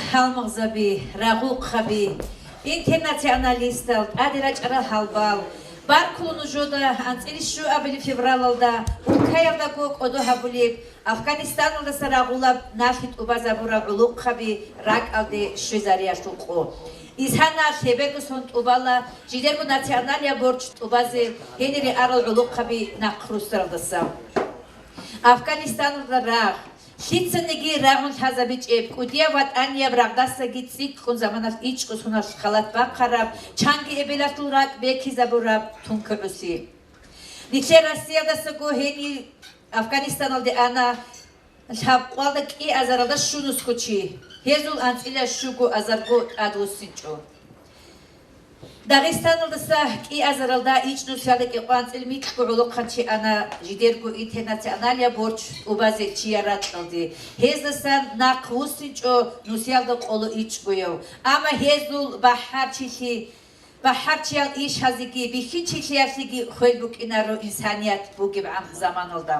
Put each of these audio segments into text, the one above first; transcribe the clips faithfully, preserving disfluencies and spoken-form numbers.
Гьалмагъзаби, рагъухъаби, интернационалистал, тӀаде рачӀарал гьалбал, баркула нужеда анцӀила щуабилеб февралалда Улкаялдаго кӀодо гьабулеб Афганистаналдаса рагъулаб налъи тӀубазабурал гӀолохъаби ракӀалде щвезариялъул къо. Исана лъеберго сон тӀубала жидерго националияб борчӀ тӀубазе гьенире арал гӀолохъаби нахъ руссаралдаса. Афганистаналда рагъ, лъицаниги рагӀун лъазабичӀеб, кӀудияб ватӀанияб рагъдасаги цӀикӀкӀун заманалъ ичӀго соналъ халат бахъараб, чанги эбелалъул ракӀ бекизабураб тункагӀуси. Нилъер Россиялдасаго гьенир Афганистаналде ана лъабкъоялда кӀиазаралда щунусго чи, гьезул анцӀила щуго азарго тӀадвуссинчӀо. Дагъистаналдаса кӀиазаралда ичӀнусиялда кӀикъоялда анцӀила микьго гӀолохъанчи ана жидерго интернационалияб борчӀ тӀубазе чияр ракьалде. Гьездасан нахъ вуссинчӀо нусиялда къоло ичӀгояв. Амма гьезул бахӀарчилъи-, бахӀарчиял ишазеги бихьинчилъиялъеги хвел букӀинаро инсаният бугебгӀан заманалда.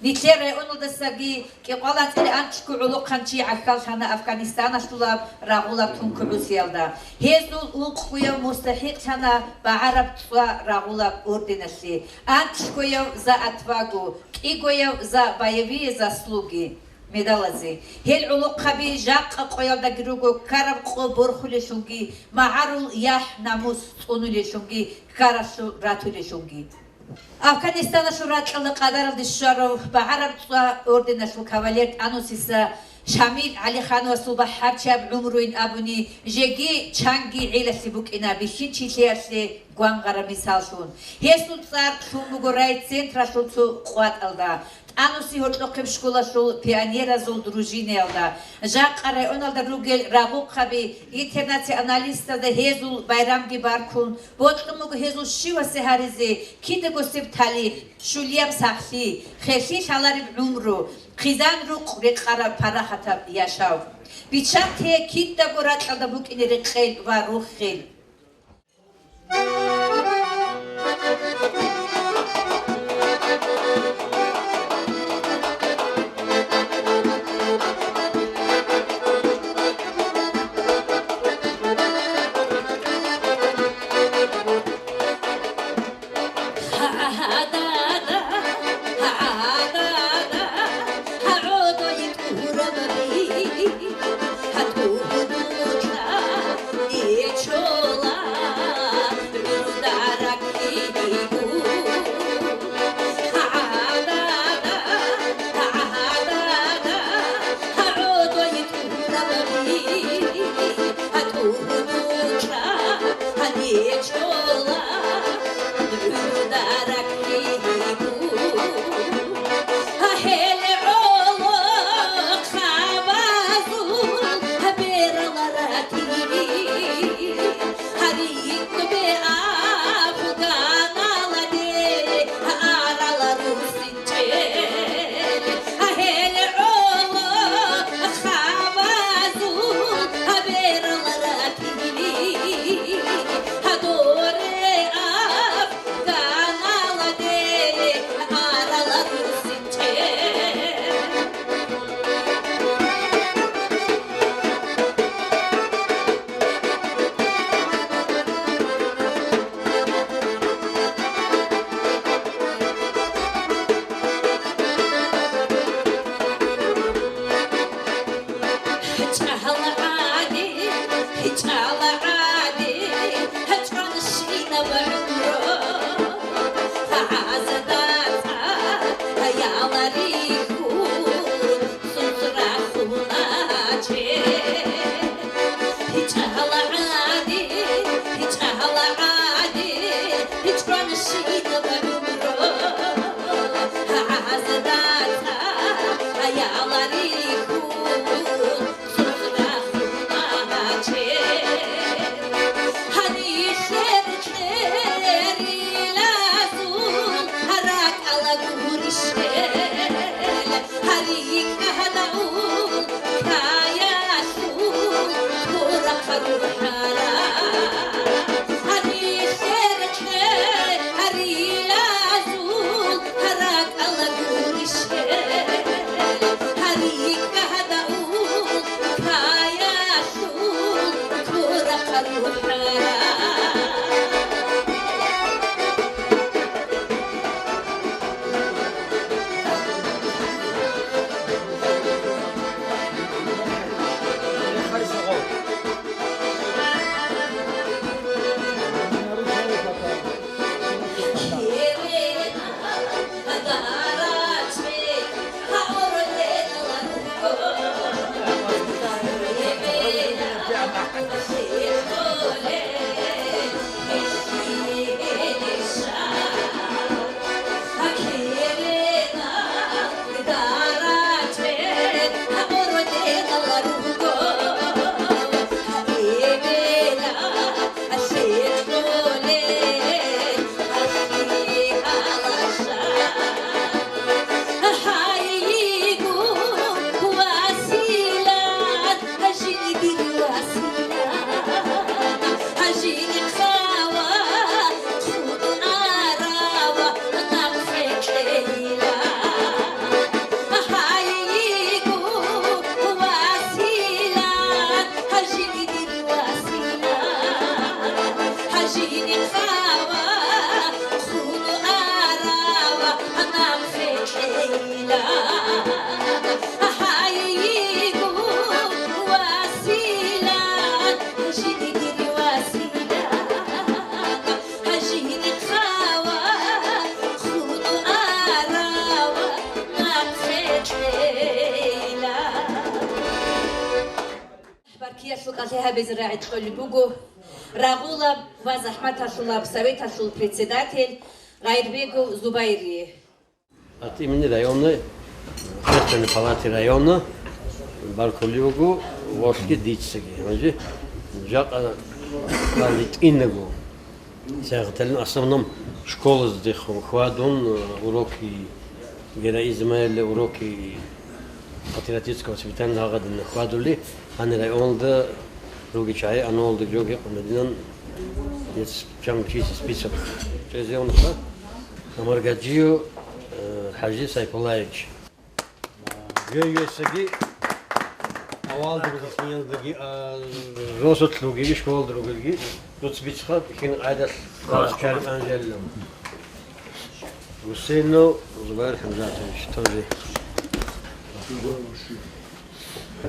Нилъер районалдасаги кӀикъоялда анцӀила анлъго гӀолохъанчи гӀахьаллъана Афганистаналъулаб рагъулаб тункагӀусиялда. Гьезул ункъгояв мустахӀикълъана багӀараб цӀва рагъулаб орденалъе, анлъгояв «За отвагу», кӀигояв «За боевые заслуги» медалазе. Гьел гӀолохъаби жакъа къоялдаги руго ккараб къо борхулелъунги, магӀарул яхӀ-намус цӀунулелъунги, ккаралъур ратулелъунги. Афганистаналъул ракьалда къадаралде щварав багӀараб цӀва орденалъул кавалер тӀанусица Шамил ГӀалихановасул бахӀарчияб гӀумруйин абуни, жеги чанги гӀелалъе букӀина бихьинчилъиялъе гвангъараб мисаллъун. Гьесул цӀар лъун буго райцентралъул цо къватӀалда, тӀануси гьоркьохъеб школалъул пионеразул дружинаялда. Жакъа районалда ругел рагъухъаби интернационалистазда гьезул байрамги баркун, бокьун буго гьезул щивасе гьаризе кидаго сиб талихӀ, щулияб сахлъи, херлъи лъалареб гӀумру, хъизан-рукъ рекъараб парахатаб яшав. Биччан те кидаго ракьалда букӀине рекъел ва руххел. Баркиялъул кӀалъи гьабизе рагӀи кьолеб буго рагъулаб ва захӀматалъулаб советалъул председатель Гъайрбегов Зубайрие. От имени районной общественной палаты района баркулев вуго восги дицаги. Гьанже жакъа балли тӀинаго. Цягъаталин основном школаздехун хьвадун, э, уроки героизма или уроки патриотического воспитания гьагъадин хьвадули, гьанир районалда руги чагӀи анвалда жоги къумадинан ец чам чиси список чӀезеунха. Амаргаджиев, э, ХӀажи Сайпулаевич. Гьей гьесаги авалда ругелъиялдаги, а, росулъ ругеги, школалда ругелги, дуц бицха, бихьин къайдалъ чарикъан желлан. Гусейнов Зубайр ХӀамзатович тоже.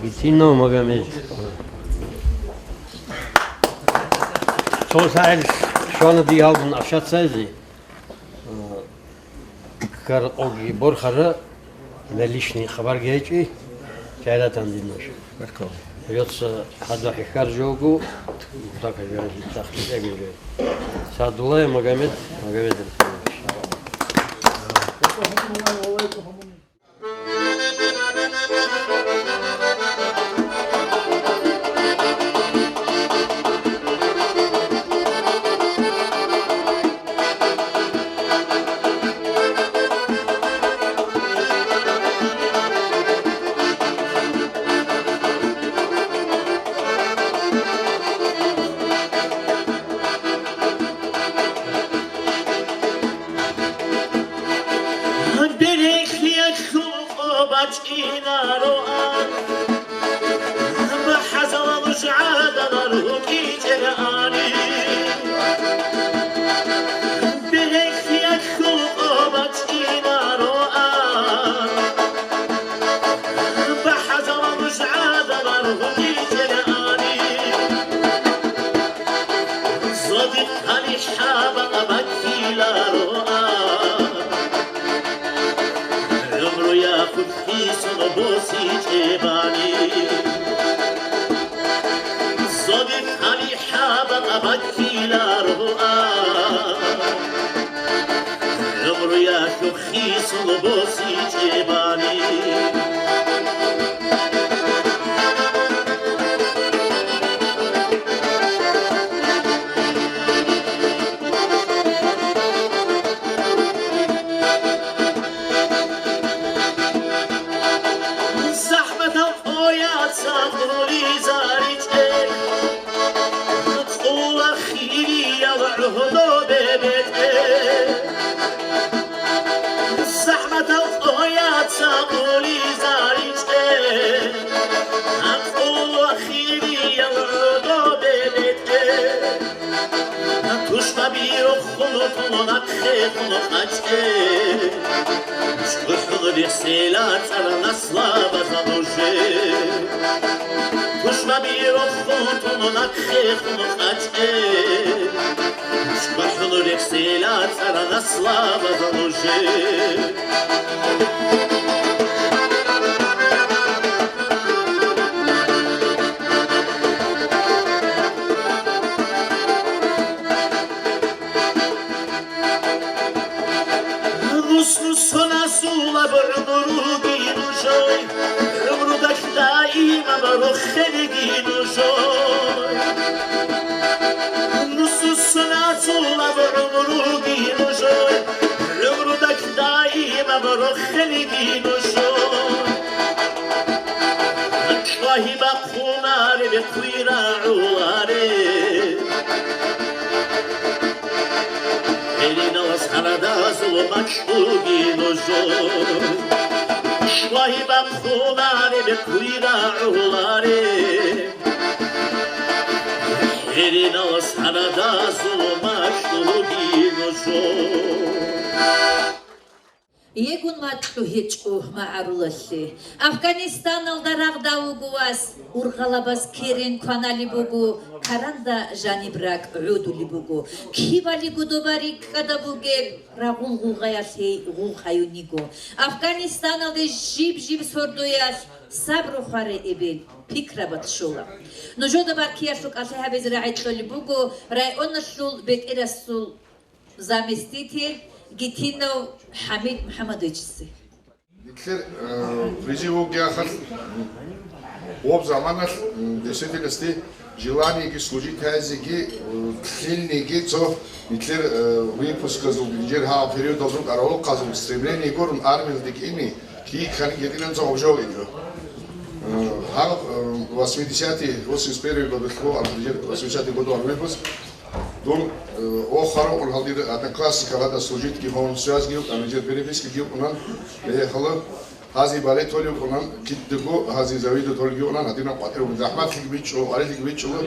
Битинов Магомед. Цо сагӀил швана диалгун общаться изи. Ккаркъоги борхара, наличный хабарги гьечӀи, чайратан дин нуш. Баркалла. Придётся хадур хӀехьар жого, так, тахлитӀеги. Садуллаев Магомед, Магомед Александрович. Береклъиялъул къо бачӀинароан, бахӀазалал жагьадалар рукӀичӀерани. Береклъиялъул къо бачӀинароан, бахӀазалал жагьадалар рукӀичӀерани. Зодихъали хӀаба баккилароан, гӀумруялъул хисун босичӀебани. Зодихъали хӀаба баккилароан, гӀумруялъул хисун босичӀебани. ЗахӀматал къояца къулизаричӀел, къула хириял гӀодобе бетӀе. ЗахӀматал къояца къулизаричӀел, къула хириял гӀодобе бетӀе. Тушмаби рохун тун нахъе хун къачӀе, чӀухӀун рехсела цӀар наслабазаб уже. Тушмаби рохун тун нахъе хун къачӀе, чӀухӀун рехсела цӀар наслабазаб уже. Нус-нусанасулаб гӀумруги нужой, гӀумрудалъ даимаб рохелиги нужой. Нус-нусанасулаб гӀумруги нужой, гӀумрудалъ даимаб рохелиги нужой. Чвагьи бахъунареб хъуй рагӀуларе. Гьеринал сардазул мачӀуги нужо. Чвагьи бахъунареб хъуй рагӀуларе. Гьеринал сардазул мачӀуги нужо. Егун макьу гьечӀо магӀарулалъе. Афганистаналда рагъда вуго вас, ургъалабаз керен кваналеб буго, каранда жаниб ракӀ гӀодулеб буго. Кибали гудоба рикӀкӀада бугеб, рагъул гъугъаялъе гъугъ гьаюн йиго. Афганистаналде жиб-жиб сордоялъ сабру хваре эбел, пикрабат щола. Нужеда баркиялъул кӀалъи гьабизе рагӀи кьолеб буго районалъул бетӀерасул заместитель Гитинов ХӀамид МухӀаммадовичица. Нилъер, э, призыв вугев ахӀалъ, гъоб заманалъ, м, действительности желаниеги служить гьайзеги, э, лъилниги цо нилъер, э, выпусказул, нижер гьаб периодалда рукӀарал рукъазул стремление гурун армиялде кӀине, кигӀан гьединан цо обжо ине. Э, гьаб, э, восьмидесятый, восемьдесят первый годалъул, нижер восьмидесятый годалъул выпуск, Дун, э, охарав гьал дир одноклассникал гьадин служитьги гьавун, связьги гьавун, нижер перепискаги гьавун, э, хала, гьази бале толев гьавун, кидаго гьази завидовать толев гьавун, гьадинаб къватӀир гьавун, захӀматлъиги бичӀчӀо, гьариллъиги бичӀчӀо,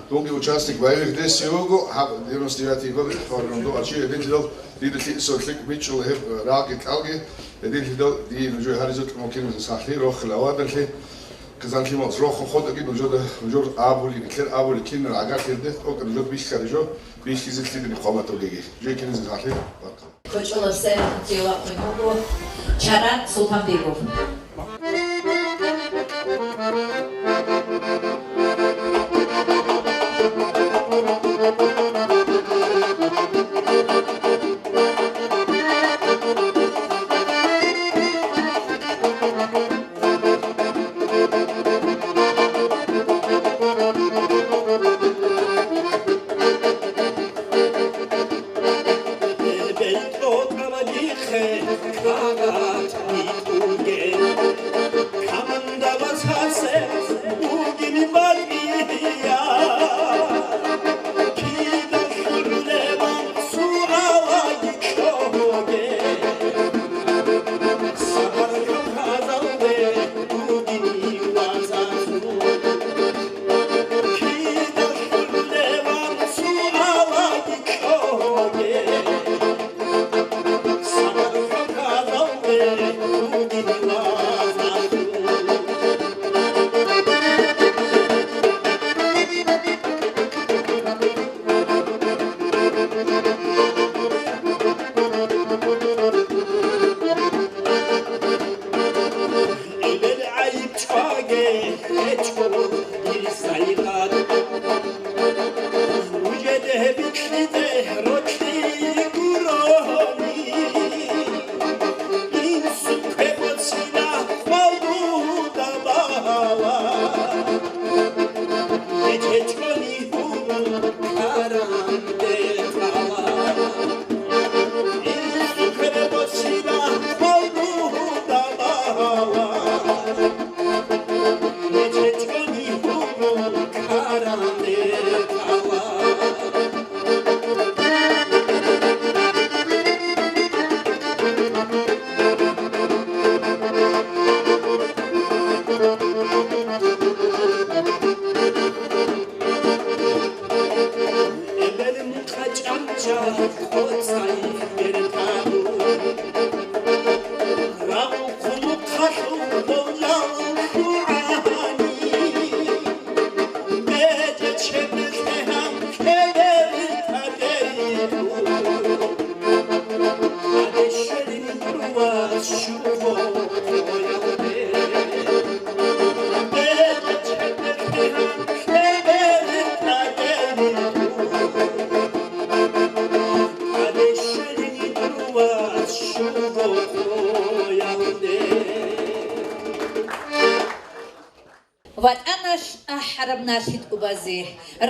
дунги участник боевых действий вуго, гьаб девяносто девятый год, гьавун, ду ачи, гьединлъидал дида лъикӀ сорлъи бичӀчӀо, гьеб, э, рагъги кьалги, гьединлъидал дие нужее гьаризе кьун вукӀине сахлъи, рохел авадалъе, Казанлъимал рохун ходаги нужеда, нужер абули, нилъер абули кинал гӀагарлъиялде тӀокӀ нужер бихьараб жо, бихьизе лъиданиги хъван батугеги. Жо киназе гьалъе баркала. КочӀола сай тевакъун буго Чаран Султанбегов. ВатӀаналъ ахӀараб налъи тӀубазе,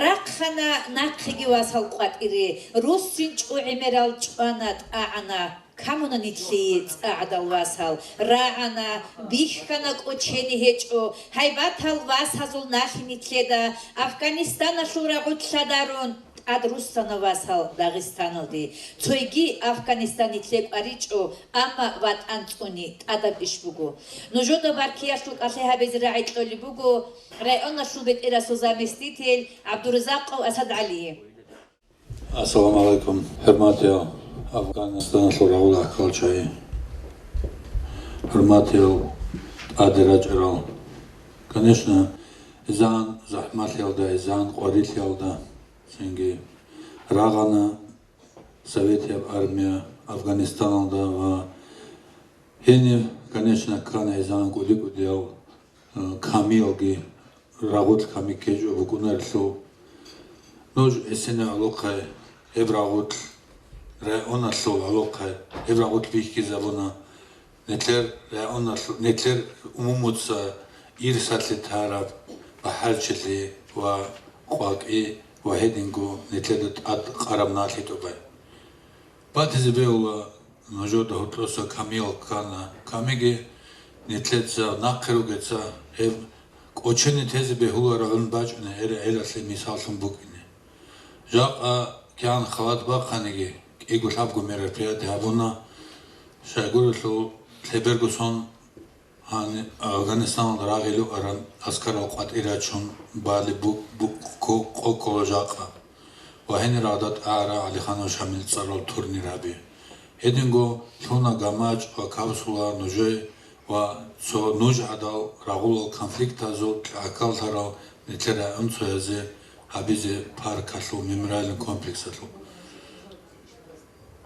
рахъана нахъеги васал къватӀире, руссин чӀу гӀемерал чӀвана тӀагӀана, камуна нилъее цӀа гӀадал васал, рагӀана, бихьана кӀочени гьечӀо, гьайбатал васазул налъи нилъеда, Афганистаналъул рагъулъ лъадарун, тӀад руссана васал Дагъистаналде. Цойги Афганистан нилъе кӀваричӀо, амма ВатӀан цӀуни тӀадаб иш буго. Нужеда баркиялъул кӀалъи гьабизе рагӀи кьолеб буго районалъул бетӀерасул заместитель ГӀабдуразакъов АсадгӀали. Ассаламу гӀалайкум, хӀурматиял Афганистаналъул рагъул ахӀкалчагӀи. ХӀурматиял тӀаде рачӀарал, конечно, изан захӀмалъиялда, изан къварилъиялда цинги рагъана Советияб армия Афганистаналда ва гьениб, конечно, ккана изан кӀуди-кӀудиял, э, камиялги, рагъулъ ками ккечӀо букӀунарелъул. Нуж гьесине гӀолохъай, гьеб рагъулъ, районалъул гӀолохъай, гьеб рагъулъ бихьизабуна. Нилъер районалъу-, нилъер умумуца ирсалъе тараб БахӀарчилъи ва КъвакӀи ва гьединго нилъеда тӀад къараб налъи тӀубай. Батизе бегьула нужеда гьоркьоса камиял ккана, камиги нилъеца нахъе ругеца, гьеб кӀочене тезе бегьуларагӀун бачӀуна гӀера-гӀералъе мисаллъун букӀине. Жакъа кигӀан халат бахъаниги, кӀиго-лъабго мероприятие гьабуна, щайгурелъул лъеберго сон гьаниб Афганистаналда рагъулел рукӀарал аскарал къватӀир рачун балеб бу-, бу-, кко-, къо-, ккола жакъа ва гьенир гӀадат агӀара ГӀалиханов Шамил цӀарал турнир гьаби. Гьединго лъуна гамачӀ ва капсула нужее ва цо нуж гӀадал рагъулал конфликтазул кьакаллъарал нилъер районцоязе гьабизе паркалъул, мемориальный комплексалъул.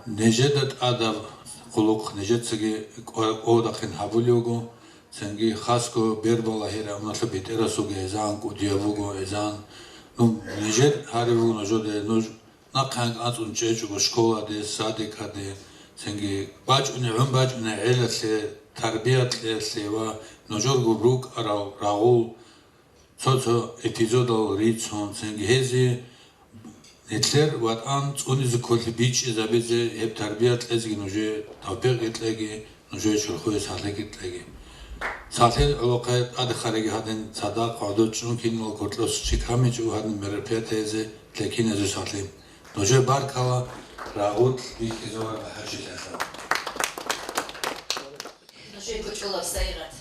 Нижеда тӀадаб хъулухъ нижецаги кӀва-, кӀодахъин гьабулев вуго, цинги хасго бербала гьерабуналъуб бетӀерасулги эзан кӀудияб буго, эзан. Ну, нижер гьариб буго нужеда, нуж нахъе анкӀацӀун чӀечӀого школаде, садикаде, цинги бачӀунегӀун бачӀунегӀелалъе, тарбия кьеялъе ва нужерго рукӀарал рагъул цо-цо эпизодал рицун, цинги гьезие нилъер ватӀан цӀунизе кколъи бичӀчӀизабизе, гьеб тарбия кьезеги нужее тавпикъги кьеги, нужее чорхое сахлъиги кьеги. Сахлъи гӀолохъе тӀадехареги гьадин цадахъ гӀодов чӀун киналго кьос чи камичӀо гьадин мероприятиезе, лъикӀиназул сахлъи. Нужее баркала, рагъулъ бихьизавараб хӀажилъалъа. Нужее кӀочӀулаб сайигъат.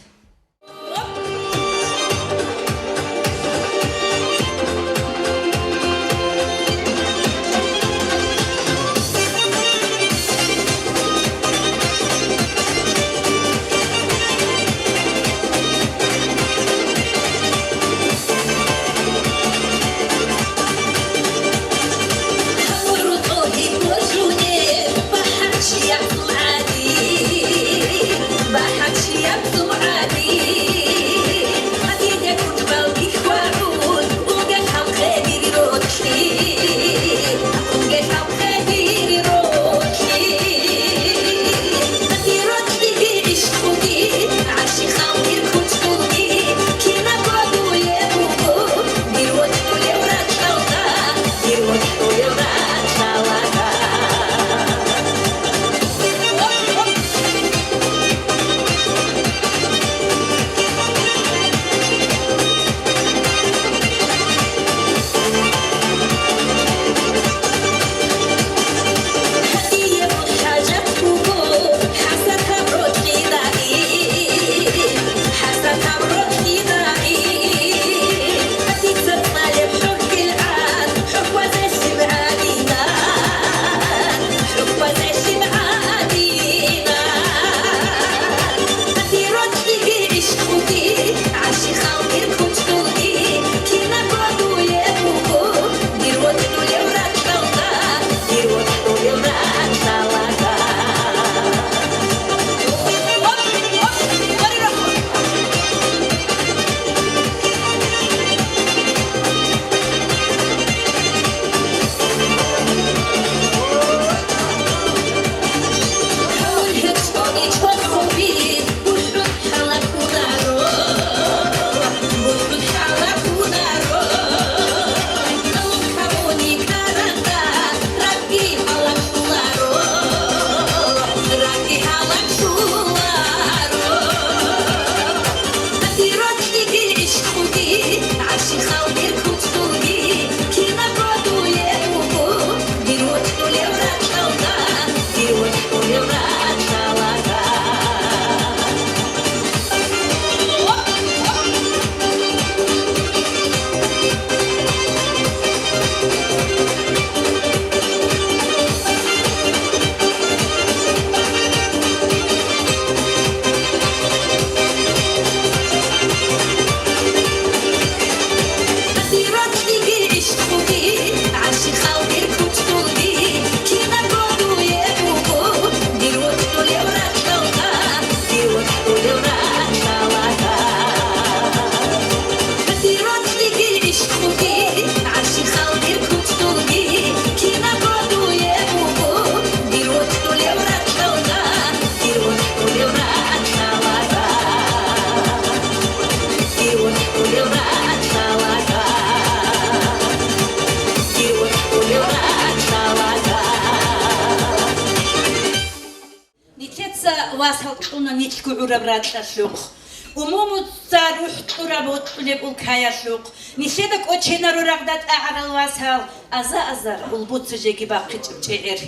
Нилъеца васал кьуна нилъго гӀураб ракьалъухъ, умумуца рухӀ кьураб вокьулеб улкаялъухъ. Нилъеда кӀоченаро рагъда тӀагӀарал васал, аза-азар улбуца жеги бахъичӀеб чӀегӀер.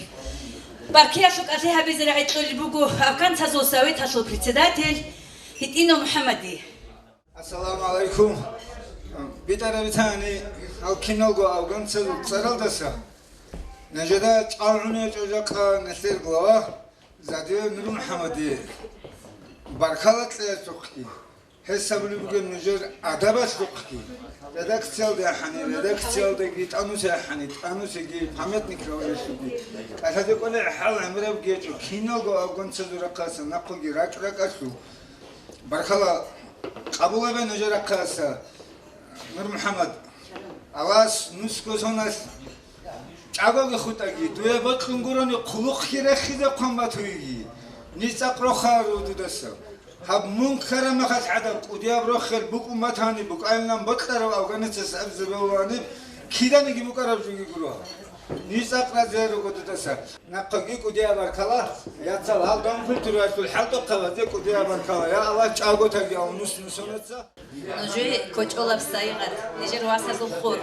Баркиялъул кӀалъи гьабизе рагӀи кьолеб буго афганцазул советалъул председатель ГьитӀинов МухӀаммаде. Ассаламу гӀалайкум. БитӀараб бицани гьал киналго афганцазул цӀаралдаса, нажеда чӀалгӀунев чӀожахъа нилъер глава Задиев НурмухӀаммаде баркала кьеялъухъги, гьес абулеб бугеб нужер адабалъухъги, редакциялде ахӀани, редакциялдаги тӀанусе ахӀани, тӀанусеги памятник равлъулъги. КӀалъазе кӀолеб хӀал гӀемераб гьечӀо, киналго афганцазул рахъаса нахъоги ракӀ-ракӀалъул. Баркала къабул гьабе нужер рахъаса, НурмухӀаммад. Аллагьас нусго соналъ чӀагоги хутӀаги, дуе бокьун гурони хъулухъги рехизе хъван батуриги, ниж цӀакъ рохаро дудаса. Гьаб мун ккараб мехалъ гӀадаб кӀудияб рохел букӀун батани, букӀайилан бокьарав афганецас абизе бегьулааниб киданиги букӀараб жоги гуро. Ниж цӀакъ разие руго дудаса. Нахъаги кӀудияб баркала, яцал гьал дам культураялъул хӀалтӀухъабазе кӀудияб баркала. Я Аллагь, чӀаготаги авнус нусонаца. Нужее кочӀолаб сайигъат, нижер васазул хур.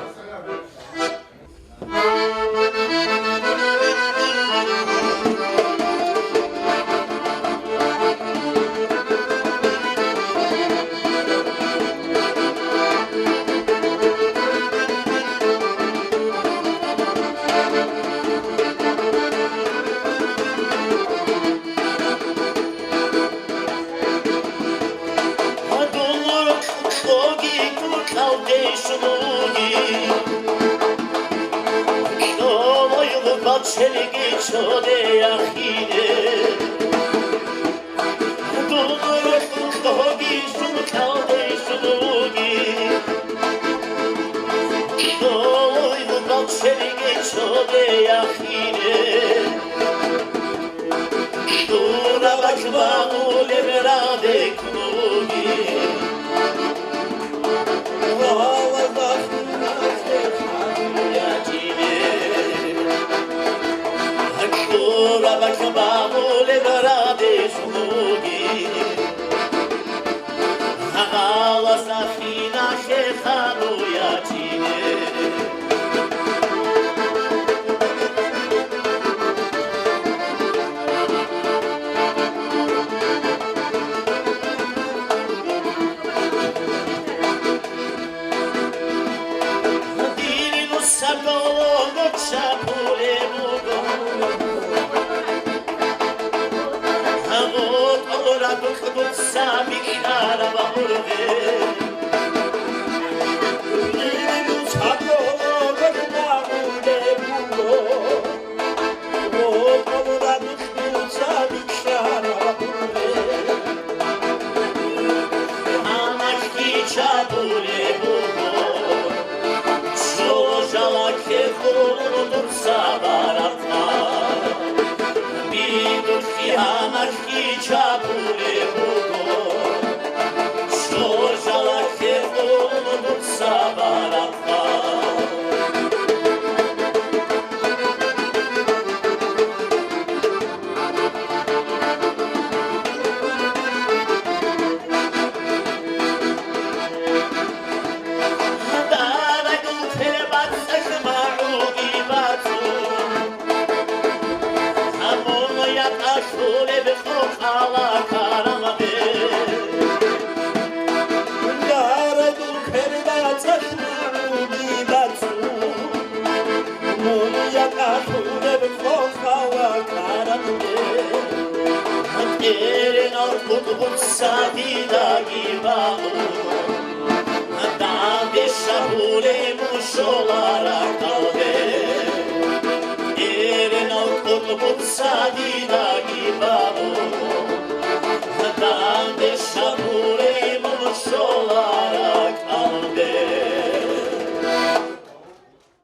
Данде сабуре мусола ракӀалде.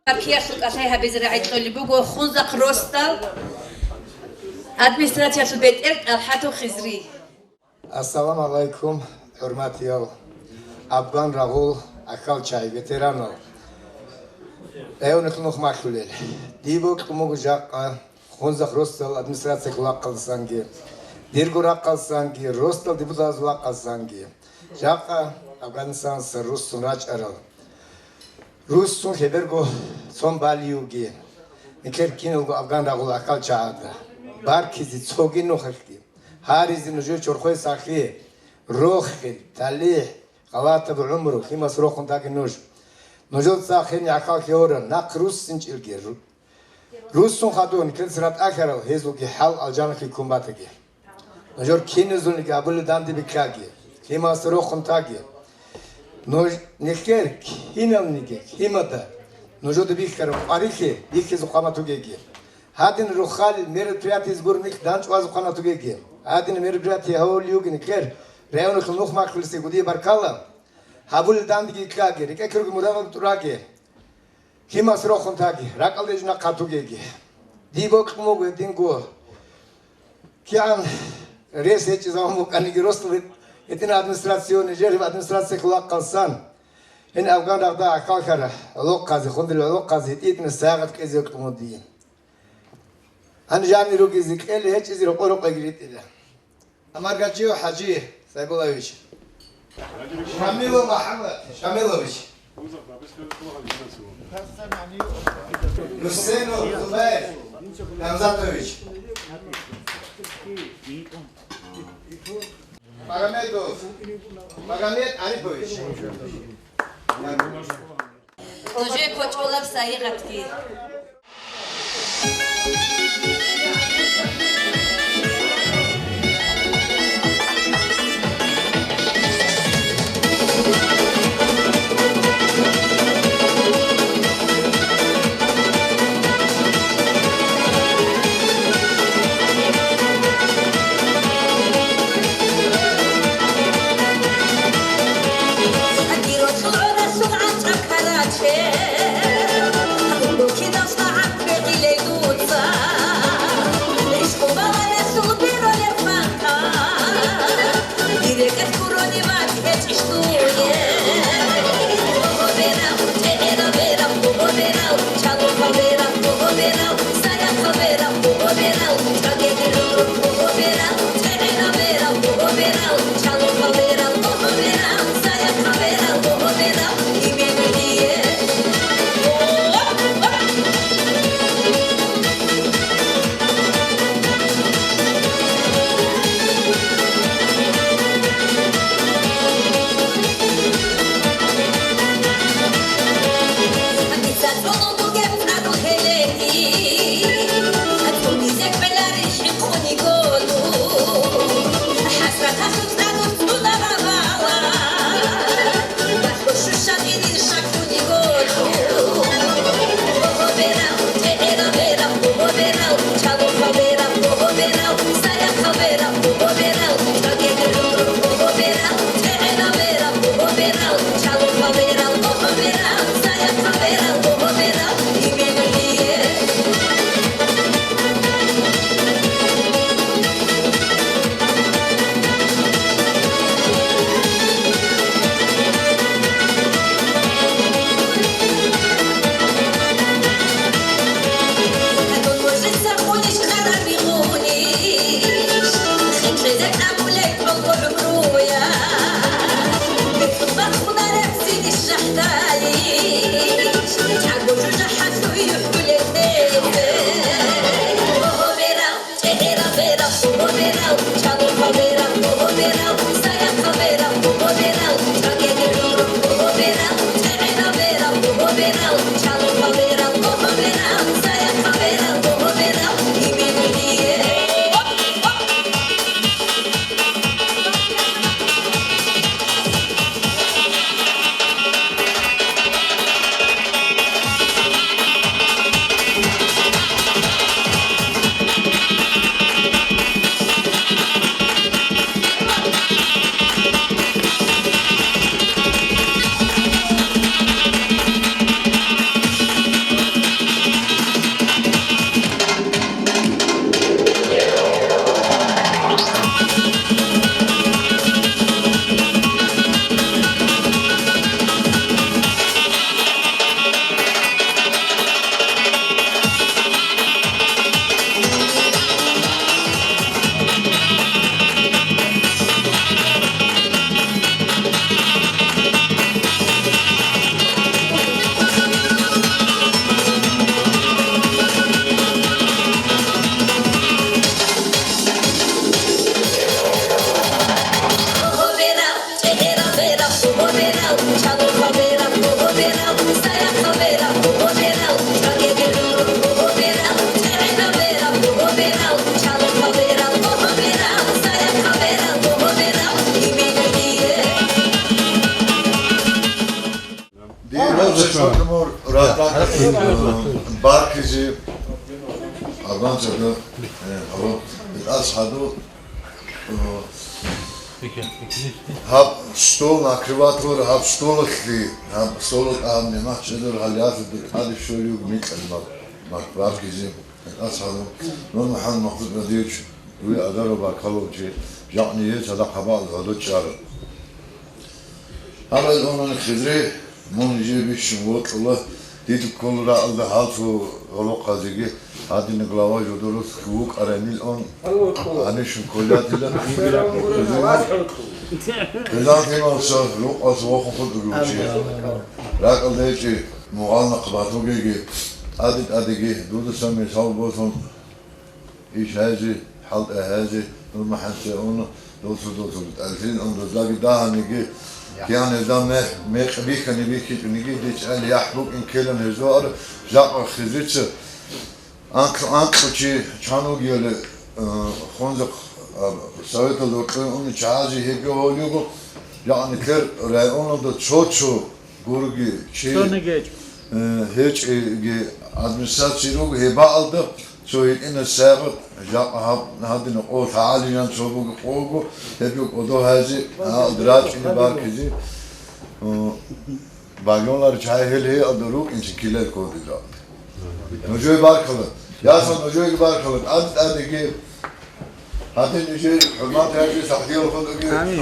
Паркиялъул кӀалъай гьабизе рагӀи кьолеб буго Хунзахъ росдал администрациялъул бетӀер ТӀалхӀатов Хизри. Ассаламу гӀалайкум, хӀурматиял афган рагъул ахьалчагӀи, ветеранал, гӀевнухъ нух малъулел. Дие бокьун буго жакъа Хунзахъ росдал администрациялъул рахъалдасанги, дирго рахъалдасанги, росдал депутатазул рахъалдасанги. Жакъа Афганистаналдаса руссун рачӀарал, руссун хеберго цон балиги, нилъер киналго афган рагъул ахьалчагӀазда баркизе цоги нухалъги, гьаризе нужер чорхое сахлъи, рохел, талихӀ, халатаб гӀумру, лъималасе рохун таги нуж. Нужеца хин гӀахьаллъи гьоран, нахъ руссинчӀелги, ру-, руссун хадуб нилъеца ратӀалъарал гьезулги хӀал алжаналъе ккун батаги. Нужер киназулниги абулеб данде бикьаги, лъималасе рохун таги. Нуж нилъер киналниги лъимада нужеда бихьараб къварилъи бихьизухъа матугеги. Гьадин руххалил мероприятиез гур нилъ данчӀвазухъа матугеги. Гьадин мероприятие гьавулев вугин нилъер районалъул нух малъулесе гудие баркала. Гьабулел дандеги икьаги, рекӀелъулги мурабаб тӀураги. Лъималасе рохун таги, ракӀалде жинахъ гьатугеги. Дие бокьун буго гьединго. КигӀан рес гьечӀизабун букӀаниги росулел гьедин администрациялъул, нижер администрациялъул рахъалдасан. Гьениб афган рагъда ахьаллъарал гӀолохъазе, хундрил гӀолохъазе гьитӀинаб сайигъат кьезе бокьун буго дие. Гьанже жанир ругезе кьела гьечӀезе рокъо-рокъойги ритӀила. Амаргачиев ХӀажи Сайбуллаевич. Шамилов МухӀаммад Шамилович. Гусейнов Зубайр Гамзатович. Магомедов Магомед Арипович. Нужее кочӀолеб сайигъатги. Чорномор радакь, э, баркизе, Албан цадо, э, Албан, асхаду, э, гьаб стол накрывать гьаб столалъе, гьаб столалъ гьаб мемахъ чедур гьалиялъе дутӀаде щолев микьал мар-, мар-, баркизе, асхаду, Нур МухӀаммад Махмуд Радиевич, дуе адарал баркалав чи, жакъни гьев цадахъ гьабал гьадо чӀарав. Гьабал унани хизре, мун жив бищун вокьула, дид кколу раалда гьалцул гӀолохъазеги, гьадина глава жодорус вукӀарайнил он, гьанишун кколятила. Хизантималса рукъас вохун хутӀуги учи. РакӀалда гьечӀи мугъалнахъ батугеги, тӀаде-тӀадеги, дудасан мисал босун, Иш гьази, хӀалтӀа гьази, нур МухӀаммад ун, досу-досу, тӀалхӀин ун, дозаги дагьаниги, кигӀан гьезда мекъ бихьани бихьичӀониги, дечӀали яхӀ букӀин ккелан гьезда ар, жакъа хизица анкь-, анкьучи чан вугевали, э, хунзахъ, а, советалда рокьуне уни чагӀази гьебги гьолюго, жакъа нилъер районалда цо-цо гурги чи, Цониги гьечӀо. Э, гьечӀеги администрация руго гьебаалда, цо гьитӀина сагъат, жакъа гьаб-, гьадина къо лъагӀалилан цо буго къого, гьеб кӀодо гьази, гьалд рачӀине баркизе, э, багьулар чагӀи гьел гьеалда рукӀинчи килел кодила. Нужее баркала. Ясал нужееги баркала. ТӀад-, тӀадеги. Гьадин нужее хӀурмат гьази, сахӀдиял хутӀуги. Амин.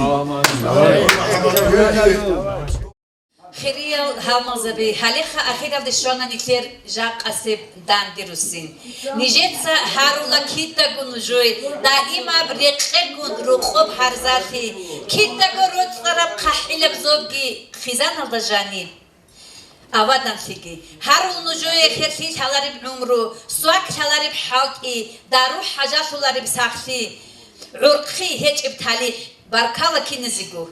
Хириял гьалмагъзаби, гьалеха ахиралде щвана нилъер жакъасеб данде руссин. Нижеца гьарула кидаго нужее даимаб рекъегун рокъоб гьарзалъи, кидаго роцӀараб хъахӀилаб зобги хизаналда жаниб. Аваданлъиги, гьарул нужее херлъи лъалареб гӀумру, свак лъалареб хӀалтӀи, дару хӀажалъулареб сахлъи, гӀурхъи гьечӀеб талихӀ, баркала киназего.